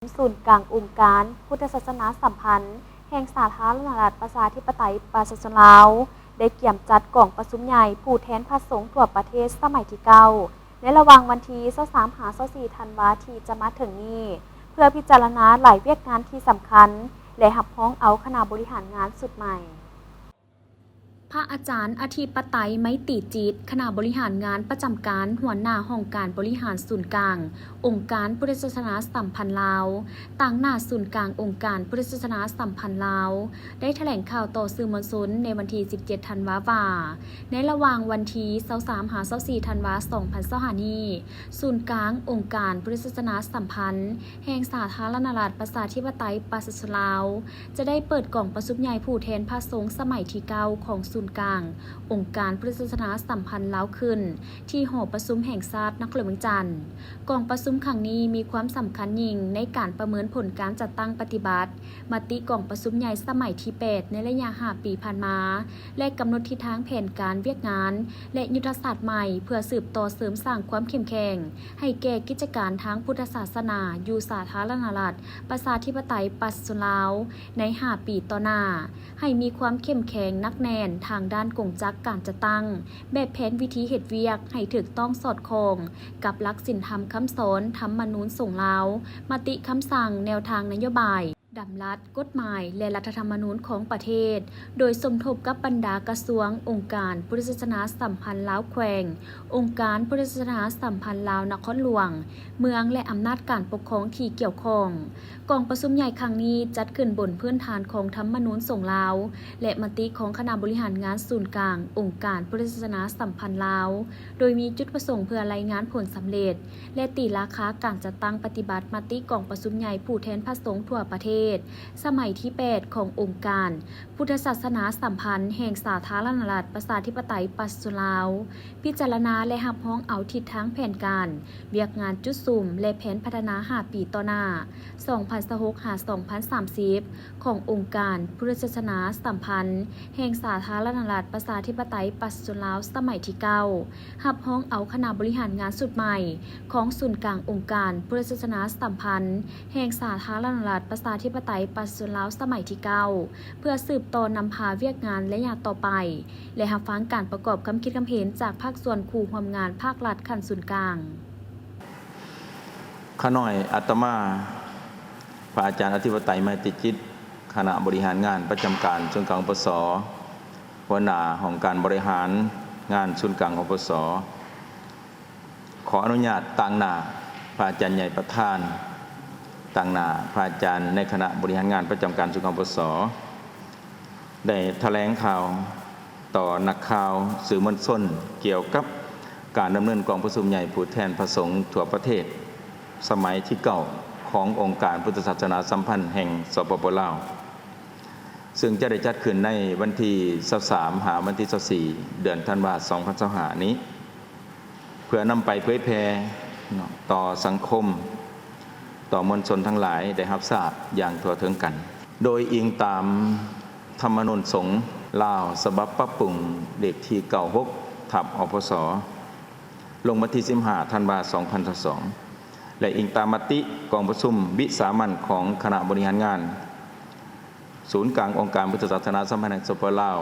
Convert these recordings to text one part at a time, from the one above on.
ສູນກາງອົງການພຸດທະສາສະໜາສຳພັນແຫ່ງສາທາລະນະລັດປະຊາທິປະໄຕປະຊາຊົນລາວ ໄດ້ກຽມຈັດກອງປະຊຸມໃຫຍ່ຜູ້ແທນພະສົງທົ່ວປະເທດສະໄໝທີເກົ້າ ໃນລະຫວ່າງວັນທີຊາວສາມຫາຊາວສີ່ທັນວາທີ່ຈະມາເຖິງນີ້ ເພື່ອພິຈາລະນາຫຼາຍວຽກງານທີ່ສຳຄັນ ແລະ ຮັບຮອງເອົາຄະນະບໍລິຫານງານຊຸດໃໝ່. ພະອາຈານອະທິປະໄຕ ໄມຕີຈິດ ຄະນະບໍລິຫານງານປະຈຳການ ຫົວໜ້າຫ້ອງການບໍລິຫານສູນກາງອົງການພຸດທະສາສະໜາສຳພັນລາວ, ຕາງໜ້າສູນກາງອົງການພຸດທະສາສະໜາສຳພັນລາວ ໄດ້ຖະແຫຼງຂ່າວຕໍ່ສື່ມວນຊົນໃນວັນທີສິບເຈັດທັນວາວ່າ ໃນລະຫວ່າງວັນທີຊາວສາມຫາຊາວສີ່ທັນວາສອງພັນຊາວຫ້ານີ້, ສູນກາງອົງການພຸດທະສາສະໜາສຳພັນແຫ່ງສາທາລະນະລັດປະຊາທິປະໄຕປະຊາຊົນລາວ ຈະໄດ້ເປີດກອງປະຊຸມໃຫຍ່ຜູ້ແທນພະສົງສະໄໝທີເກົ້າຂອງສູນກາງອົງການພຸດທະສາສະໜາສຳພັນລາວຂຶ້ນ ທີ່ຫໍປະຊຸມແຫ່ງຊາດນະຄອນຫຼວງວຽງຈັນ. ກອງປະຊຸມຄັ້ງນີ້ມີຄວາມສຳຄັນຍິ່ງໃນການປະເມີນຜົນການຈັດຕັ້ງປະຕິບັດມະຕິກອງປະຊຸມໃຫຍ່ສະໄໝທີແປດໃນໄລຍະຫ້າປີຜ່ານມາ ແລະ ກຳນົດທິດທາງແຜນການວຽກງານ ແລະ ຍຸດທະສາດໃໝ່ ເພື່ອສືບຕໍ່ເສີມສ້າງຄວາມເຂັ້ມແຂງໃຫ້ແກ່ກິດຈະການທາງພຸດທະສາສະໜາຢູ່ສາທາລະນະລັດ ປະຊາທິປະໄຕປະຊາຊົນລາວໃນຫ້າປີຕໍ່ໜ້າ ໃຫ້ມີຄວາມເຂັ້ມແຂງໜັກແໜ້ນທາງດ້ານກົງຈັກການຈັດຕັ້ງ ແບບແຜນວິທີເຮັດວຽກໃຫ້ຖືກຕ້ອງສອດຄ່ອງກັບຫຼັກສິນທຳຄຳສອນທຳມະນູນສົງລາວ, ມະຕິຄຳສັ່ງ, ແນວທາງນະໂຍບາຍ, ດຳລັດ, ກົດໝາຍ ແລະ ລັດຖະທຳມະນູນຂອງປະເທດ, ໂດຍສົມທົບກັບບັນດາກະຊວງ, ອົງການ, ພຸດທະສາສະໜາສຳພັນລາວແຂວງ, ອົງການພຸດທະສາສະໜາສຳພັນລາວນະຄອນຫຼວງ, ເມືອງ ແລະ ອຳນາດການປົກຄອງທີ່ກ່ຽວຂ້ອງ. ກອງປະຊຸມໃຫຍ່ຄັ້ງນີ້ຈັດຂຶ້ນບົນພື້ນຖານຂອງທຳມະນູນສົງລາວ ແລະ ມະຕິຂອງຄະນະບໍລິຫານງານສູນກາງອົງການພຸດທະສາສະໜາສຳພັນລາວ, ໂດຍມີຈຸດປະສົງເພື່ອລາຍງານຜົນສຳເລັດ ແລະ ຕີລາຄາການຈັດຕັ້ງປະຕິບັດມະຕິກອງປະຊຸມໃຫຍ່ຜູ້ແທນພະສົງທົ່ວປະເທດ ສະໄໝທີແປດຂອງອົງການພຸດທະສາສະໜາສຳພັນແຫ່ງສາທາລະນະລັດປະຊາທິປະໄຕປະຊາຊົນລາວ, ພິຈາລະນາ ແລະ ຮັບຮອງເອົາທິດທາງແຜນການ, ວຽກງານຈຸດສຸມ ແລະ ແຜນພັດທະນາຫ້າປີຕໍ່ໜ້າ ສອງພັນຊາວຫົກ ຫາ ສອງພັນສາມສິບ ຂອງອົງການພຸດທະສາສະໜາສຳພັນແຫ່ງສາທາລະນະລັດປະຊາທິປະໄຕປະຊາຊົນລາວສະໄໝທີເກົ້າ, ຮັບຮອງເອົາຄະນະບໍລິຫານງານຊຸດໃໝ່ຂອງສູນກາງອົງການພຸດທະສາສະໜາສຳພັນແຫ່ງສາທາລະນະລັດປະຊາທິປະໄຕປະຊາຊົນລາວສະໄໝທີເກົ້າ ເພື່ອສືບຕໍ່ນຳພາວຽກງານໄລຍະຕໍ່ໄປ ແລະ ຮັບຟັງການປະກອບຄຳຄິດຄຳເຫັນຈາກພາກສ່ວນຄູ່ຮ່ວມງານພາກລັດຂັ້ນສູນກາງ. ຂ້ານ້ອຍອາດຕະມາ ພະອາຈານອະທິປະໄຕ ໄມຕີຈິດ ຄະນະບໍລິຫານງານປະຈຳການສູນກາງ ອປສ, ຫົວໜ້າຫ້ອງການບໍລິຫານງານສູນກາງ ອປສ, ຂໍອະນຸຍາດຕາງໜ້າພະອາຈານໃຫຍ່ປະທານ, ຕາງໜ້າພະອາຈານໃນຄະນະບໍລິຫານງານປະຈຳການສູນກາງ ອປສ, ໄດ້ຖະແຫຼງຂ່າວຕໍ່ນັກຂ່າວສື່ມວນຊົນ ກ່ຽວກັບການດຳເນີນກອງປະຊຸມໃຫຍ່ຜູ້ແທນພະສົງທົ່ວປະເທດ ສະໄໝທີເກົ້າ ຂອງອົງການພຸດທະສາສະໜາສຳພັນແຫ່ງ ສປປ ລາວ ເຊິ່ງຈະໄດ້ຈັດຂຶ້ນໃນວັນທີຊາວສາມ ຫາວັນທີຊາວສີ່ ເດືອນທັນວາ ສອງພັນຊາວຫ້ານີ້ ເພື່ອນຳໄປເຜີຍແຜ່ເນາະ ຕໍ່ສັງຄົມ, ຕໍ່ມວນຊົນທັງຫຼາຍໄດ້ຮັບຊາບຢ່າງທົ່ວເຖິງກັນ, ໂດຍອີງຕາມທຳມະນູນສົງລາວ ສະບັບປັບປຸງ ເລກທີເກົ້າຫົກ ທັບ ອພສ ລົງວັນທີສິບຫ້າ ທັນວາ ສອງພັນຊາວສອງ ແລະ ອີງຕາມມະຕິກອງປະຊຸມວິສາມັນຂອງຄະນະບໍລິຫານງານ ສູນກາງອົງການພຸດທະສາສະໜາສຳພັນແຫ່ງ ສປປ ລາວ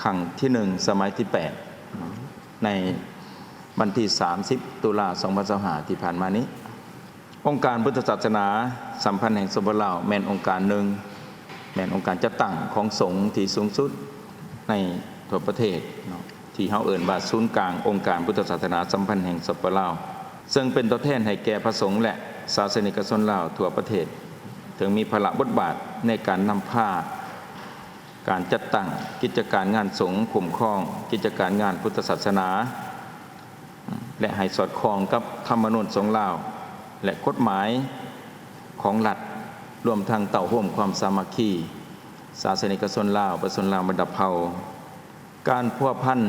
ຄັ້ງທີໜຶ່ງ ສະໄໝທີແປດ ໃນວັນທີສາມສິບ ຕຸລາ ສອງພັນຊາວຫ້າ ທີ່ຜ່ານມານີ້. ອົງການພຸດທະສາສະໜາສຳພັນແຫ່ງ ສປປ ລາວ ແມ່ນອົງການໜຶ່ງ, ແມ່ນອົງການຈັດຕັ້ງຂອງສົງທີ່ສູງສຸດໃນທົ່ວປະເທດເນາະ ທີ່ເຮົາເອີ້ນວ່າສູນກາງອົງການພຸດທະສາສະໜາສຳພັນແຫ່ງ ສປປ ລາວ ເຊິ່ງເປັນຕົວແທນໃຫ້ແກ່ພະສົງ ແລະ ສາສະນິກະຊົນລາວທົ່ວປະເທດ, ເຊິ່ງມີພາລະບົດບາດໃນການນຳພາການຈັດຕັ້ງກິດຈະການງານສົງ, ຄຸ້ມຄອງກິດຈະການງານພຸດທະສາສະໜາ ແລະ ໃຫ້ສອດຄ່ອງກັບທຳມະນູນສົງລາວ ແລະ ກົດໝາຍຂອງລັດ, ລວມທັງເຕົ້າໂຮມຄວາມສາມັກຄີສາສະນິກະຊົນລາວ, ປະຊາຊົນລາວບັນດາເຜົ່າ. ການພົວພັນ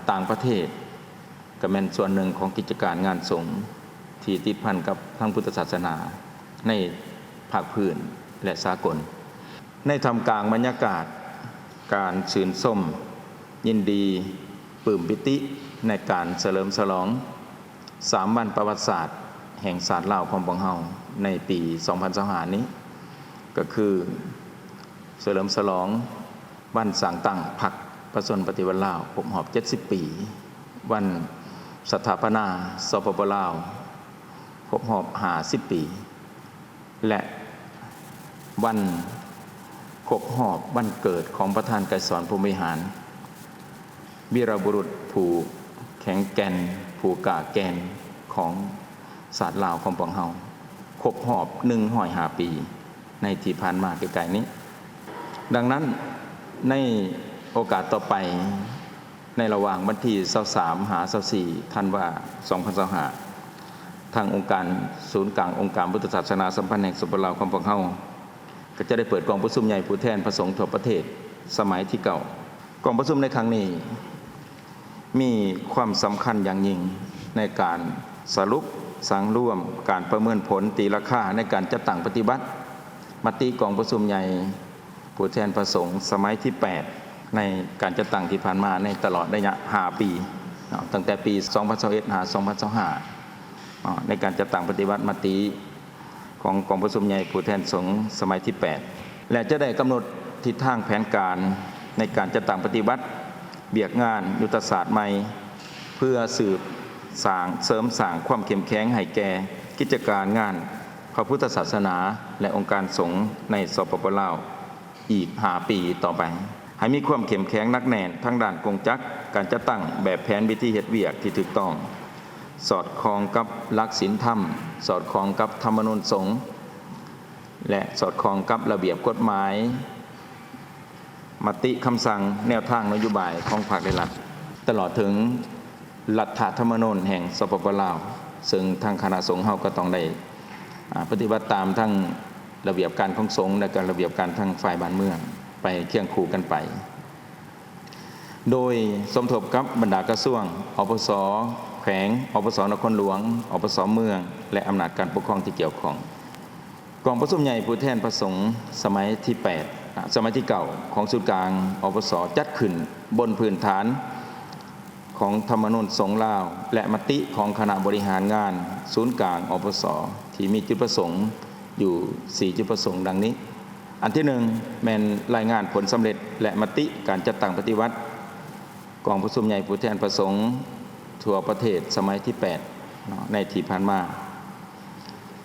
ຕ່າງປະເທດ ກໍແມ່ນສ່ວນໜຶ່ງຂອງກິດຈະການງານສົງທີ່ຕິດພັນກັບທາງພຸດທະສາສະໜາໃນພາກພື້ນ ແລະ ສາກົນ. ໃນທ່າມກາງບັນຍາກາດການຊື່ນຊົມຍິນດີ ປຶ້ມປີຕິໃນການສະເຫຼີມສະຫຼອງສາມວັນປະຫວັດສາດ ແຫ່ງຊາດລາວຂອງພວກເຮົາໃນປີສອງພັນຊາວຫ້ານີ້ ກໍຄືສະເຫຼີມສະຫຼອງວັນສ້າງຕັ້ງພັກປະຊາຊົນປະຕິວັດລາວຄົບຮອບເຈັດສິບປີ, ວັນສະຖາປະນາ ສປປ ລາວ ຄົບຮອບຫ້າສິບປີ ແລະ ວັນຄົບຮອບວັນເກີດຂອງປະທານໄກສອນ ພົມວິຫານ ວີລະບຸລຸດຜູ້ແຂງແກ່ນ ຜູ້ກ້າແກ່ນຂອງຊາດລາວຂອງພວກເຮົາ ຄົບຮອບໜຶ່ງຮ້ອຍຫ້າປີໃນທີ່ຜ່ານມາໃກ້ໆນີ້. ດັ່ງນັ້ນ ໃນໂອກາດຕໍ່ໄປ ໃນລະຫວ່າງວັນທີຊາວສາມຫາຊາວສີ່ທັນວາສອງພັນຊາວຫ້າ ທາງອົງການສູນກາງອົງການພຸດທະສາສະໜາສຳພັນແຫ່ງ ສປປ ລາວຂອງພວກເຮົາ ກໍຈະໄດ້ເປີດກອງປະຊຸມໃຫຍ່ຜູ້ແທນພະສົງທົ່ວປະເທດສະໄໝທີເກົ້າ. ກອງປະຊຸມໃນຄັ້ງນີ້ມີຄວາມສຳຄັນຢ່າງຍິ່ງໃນການສະຫຼຸບສັງລວມການປະເມີນຜົນຕີລາຄາໃນການຈັດຕັ້ງປະຕິບັດມະຕິກອງປະຊຸມໃຫຍ່ ຜູ້ແທນພະສົງສະໄໝທີແປດ ໃນການຈັດຕັ້ງທີ່ຜ່ານມາໃນຕະຫຼອດໄລຍະຫ້າປີເນາະ ຕັ້ງແຕ່ປີສອງພັນຊາວເອັດຫາສອງພັນຊາວຫ້າເນາະ ໃນການຈັດຕັ້ງປະຕິບັດມະຕິຂອງກອງປະຊຸມໃຫຍ່ຜູ້ແທນສົງສະໄໝທີແປດ ແລະ ຈະໄດ້ກຳນົດທິດທາງແຜນການໃນການຈັດຕັ້ງປະຕິບັດວຽກງານຍຸດທະສາດໃໝ່ ເພື່ອສືບສ້າງ ເສີມສ້າງຄວາມເຂັ້ມແຂງໃຫ້ແກ່ກິດຈະການງານພະພຸດທະສາສະໜາ ແລະ ອົງການສົງໃນ ສປປ ລາວ ອີກຫ້າປີຕໍ່ໄປ ໃຫ້ມີຄວາມເຂັ້ມແຂງໜັກແໜ້ນທາງດ້ານກົງຈັກການຈັດຕັ້ງແບບແຜນວິທີເຮັດວຽກທີ່ຖືກຕ້ອງ, ສອດຄ່ອງກັບຫຼັກສິນທຳ, ສອດຄ່ອງກັບທຳມະນູນສົງ ແລະ ສອດຄ່ອງກັບລະບຽບກົດໝາຍ, ມະຕິຄຳສັ່ງ, ແນວທາງນະໂຍບາຍຂອງພັກ ແລະ ລັດ, ຕະຫຼອດເຖິງລັດຖະທຳມະນູນແຫ່ງ ສປປ ລາວ, ເຊິ່ງທາງຄະນະສົງເຮົາກໍຕ້ອງໄດ້ ອາ ປະຕິບັດຕາມທັງລະບຽບການຂອງສົງ ແລະ ກະລະບຽບການທາງຝ່າຍບ້ານເມືອງໄປຄຽງຄູ່ກັນໄປ, ໂດຍສົມທົບກັບບັນດາກະຊວງ, ອປສ ແຂວງ, ອປສ ນະຄອນຫຼວງ, ອປສ ເມືອງ ແລະ ອຳນາດການປົກຄອງທີ່ກ່ຽວຂ້ອງ. ກອງປະຊຸມໃຫຍ່ຜູ້ແທນພະສົງສະໄໝທີແປດ ອາ ສະໄໝທີເກົ້າ ຂອງສູນກາງ ອປສ ຈັດຂຶ້ນບົນພື້ນຖານ ຂອງທຳມະນູນສົງລາວ ແລະ ມະຕິຂອງຄະນະບໍລິຫານງານສູນກາງ ອປສ ທີ່ມີຈຸດປະສົງຢູ່ສີ່ຈຸດປະສົງດັ່ງນີ້. ອັນທີໜຶ່ງ ແມ່ນລາຍງານຜົນສຳເລັດ ແລະ ມະຕິການຈັດຕັ້ງປະຕິບັດກອງປະຊຸມໃຫຍ່ຜູ້ແທນພະສົງທົ່ວປະເທດສະໄໝທີແປດເນາະ ໃນທີ່ຜ່ານມາ.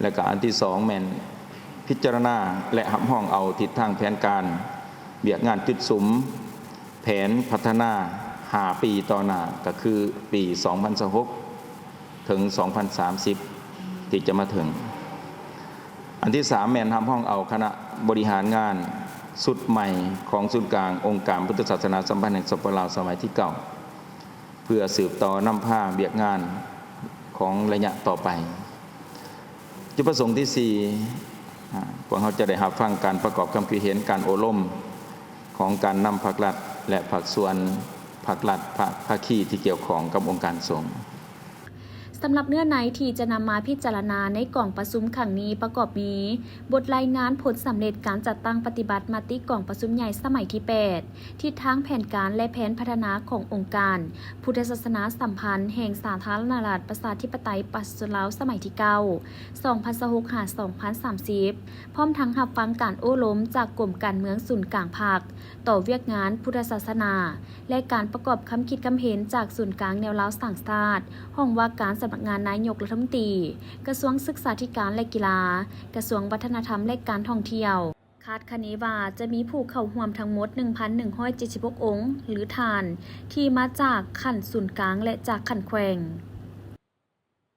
ແລະກະອັນທີສອງແມ່ນພິຈາລະນາ ແລະ ຮັບຮອງເອົາທິດທາງແຜນການວຽກງານຈຸດສຸມ ແຜນພັດທະນາຫ້າປີຕໍ່ໜ້າ ກະຄືປີສອງພັນຊາວຫົກ ເຖິງສອງພັນສາມສິບ ທີ່ຈະມາເຖິງ. ອັນທີສາມແມ່ນຮັບຮອງເອົາຄະນະບໍລິຫານງານຊຸດໃໝ່ຂອງສູນກາງອົງການພຸດທະສາສະໜາສຳພັນແຫ່ງ ສປປ ລາວ ສະໄໝທີເກົ້າ ເພື່ອສືບຕໍ່ນຳພາວຽກງານຂອງໄລຍະຕໍ່ໄປ. ຈຸດປະສົງທີສີ່ ອາ ພວກເຮົາຈະໄດ້ຮັບຟັງການປະກອບຄວາມຄິດເຫັນ ການໂອ້ລົມຂອງການນຳພັກລັດ ແລະ ພາກສ່ວນພັກລັດ ພາ ພາຄີທີ່ກ່ຽວຂ້ອງກັບອົງການສົງ. ສຳລັບເນື້ອໃນທີ່ຈະນຳມາພິຈາລະນາໃນກອງປະຊຸມຄັ້ງນີ້ປະກອບມີ ບົດລາຍງານຜົນສຳເລັດການຈັດຕັ້ງປະຕິບັດມະຕິກອງປະຊຸມໃຫຍ່ສະໄໝທີແປດ, ທິດທາງແຜນການ ແລະ ແຜນພັດທະນາຂອງອົງການພຸດທະສາສະໜາສຳພັນແຫ່ງສາທາລະນະລັດ ປະຊາທິປະໄຕ ປະຊາຊົນລາວ ສະໄໝທີເກົ້າ ສອງພັນຊາວຫົກ ຫາ ສອງພັນສາມສິບ ພ້ອມທັງຮັບຟັງການໂອ້ລົມຈາກກົມການເມືອງສູນກາງພັກ ຕໍ່ວຽກງານພຸດທະສາສະໜາ ແລະ ການປະກອບຄຳຄິດຄຳເຫັນຈາກສູນກາງແນວລາວສ້າງຊາດ, ຫ້ອງວ່າການສຳນັກງານນາຍົກລັດຖະມົນຕີ, ກະຊວງສຶກສາທິການ ແລະ ກິລາ, ກະຊວງວັດທະນະທຳ ແລະ ການທ່ອງທ່ຽວ. ຄາດຄະເນວ່າຈະມີຜູ້ເຂົ້າຮ່ວມທັງໝົດ ໜຶ່ງພັນໜຶ່ງຮ້ອຍເຈັດສິບຫົກອົງ ຫຼື ທ່ານ ທີ່ມາຈາກຂັ້ນສູນກາງ ແລະ ຈາກຂັ້ນແຂວງ.